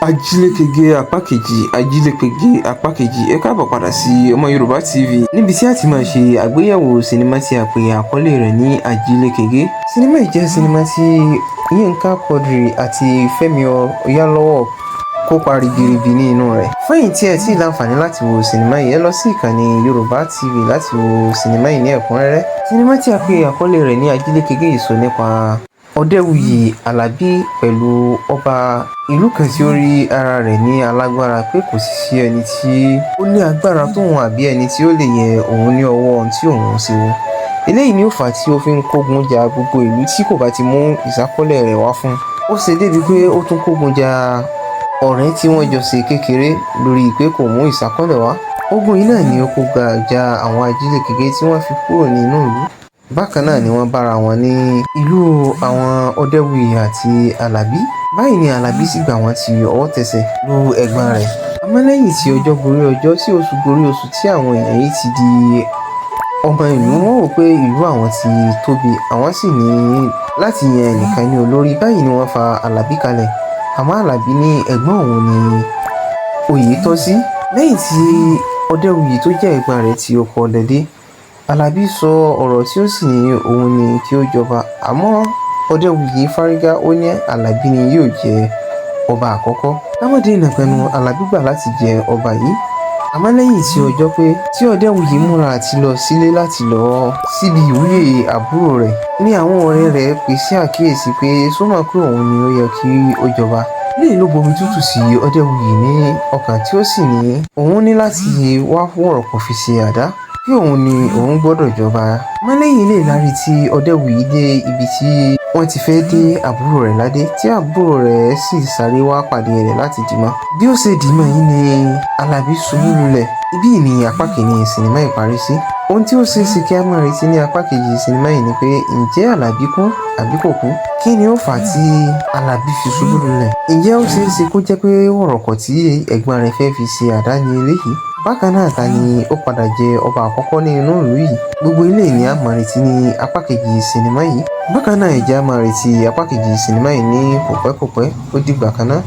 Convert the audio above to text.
Ajílékege apá kejì, Ajílékege apá kejì. Ẹ káàbọ̀ padà sí Ọmọ Yorùbá TV níbi tí a ti máa ṣe àgbéyẹ̀wò sinimá tí a pè àkọlé rẹ̀ ní Ajílékege. Sinimá yìí jẹ́ sinimá tí Yínká Quadri àti Fẹ́mi Oyèlọ́wọ́ kópa ribiribi ní inú rẹ̀. Fún ẹ̀yin tí ẹ tí láǹfààní láti wo sinimá yìí, ẹ lọ sí ìkànnì Yorùbá TV láti wo sinimá yìí ní ẹ̀kúnrẹ́rẹ́. Sinimá tí a pè àkọlé rẹ̀ ní Ajílékege yìí sọ nípa Ọdẹ́wuyì Alábí pẹ̀lú ọba ìlú kan tí ó rí ara rẹ̀ ní alágbára pé kò sì sí ẹni tí ó ní agbára tóun àbí ẹni tí ó lè yẹ òun ní ọwọ́ ohun tí òun ṣe wò. Eléyìí ni ó fà á tí ó fi ń kógun ja gbogbo ìlú tí kò bá ti mú ìsákọ́lẹ̀ rẹ̀ wá fún. Ó ṣe débi pé ó tún kógun ja ọ̀rẹ́ tí wọ́n jọ ṣe kékeré lórí pé kò mú ìsákọ́lẹ̀ wá. Ogun yìí náà ni ó kógun ja àwọn Ajílékege tí wọ́n fi kúrò nínú ìlú. Bákan náà ni wọ́n bára wọn ní ìlú àwọn Ọdẹ́wuyì àti Alábí. Báyìí ni Alábí sì gbà wọ́n ti ọwọ́ tẹsẹ̀ lu ẹ̀gbọ́n rẹ̀. Àmọ́ lẹ́yìn tí ọjọ́ gorí ọjọ́, tí oṣù gorí oṣù, tí àwọn èèyàn yìí ti di ọmọ ìlú, wọ́n wò pé ìlú àwọn ti tóbi, àwọn sì ní láti yan ẹnìkan ní olórí. Báyìí ni wọ́n fa Alábí kalẹ̀. Àmọ́ Alábí ní ẹ̀gbọ́n òun ni oyè tọ́ sí. Lẹ́yìn tí Ọdẹ́wuyì tó jẹ́ ẹ̀gbọ́n rẹ̀ ti oko ọdẹ dé, Alábí sọ ọ̀rọ̀ tí ó sì ní òun ni kí ó jọba. Àmọ́ Ọdẹ́wuyì fárígá, ó ní Alábí ni yóò jẹ ọba àkọ́kọ́. Ká má dènà pẹnu, Alábí gbà láti jẹ ọba yìí. Àmọ́ lẹ́yìn tí ọjọ́ pé tí Ọdẹ́wuyì múra àti lọ sílé láti lọ síbi ìwúyè àbúrò rẹ̀ ní àwọn ọ̀rẹ́ rẹ̀ pè sí àkíyèsí pé ṣó mọ̀ pé òun ni ó yẹ kí ó jọba. Eléyìí ló bomi tútù sí Ọdẹ́wuyì ní ọkàn tí ó sì ní òun ní láti wá wọ̀rọ̀kọ̀ fi ṣe àdá pé òun ni òun gbọ́dọ̀ jọba. Àmọ́ lẹ́yìn eléyìí la rí tí Ọdẹ́wuyì dé ibi tí wọ́n ti fẹ́ dé àbúrò rẹ̀ ládé, tí àbúrò rẹ̀ sì sáré wá pàdé rẹ̀ láti dìímọ̀. Bí ó ṣe dìímọ̀ yìí ni Alábí ṣubú lulẹ̀. Ibí yìí ni apá kìíní sinimá yìí parí sí. Ohun tí ó ṣeé ṣe kí a máa retí ní apá kejì sinimá yìí ni pé, ǹjẹ́ Alábí kú àbí kò kú? Kí ni ó fà á tí Alábí fi ṣubú lulẹ̀? Ǹjẹ́ ó ṣeé ṣe kó jẹ́ pé wọ̀rọ̀kọ̀ tí ẹ̀gbọ́n rẹ̀ fẹ́ fi ṣe àdá ní eléyìí? Bákan náà, ta ni ó padà jẹ ọba àkọ́kọ́ ní inú ìlú yìí? Gbogbo eléyìí ni a máa retí ní apá kejì sinimá yìí. Bákan náà, ẹ jẹ́ á máa retí apá kejì sinimá yìí ní kòpẹ́kòpẹ́. Ó dìgbà kan náà.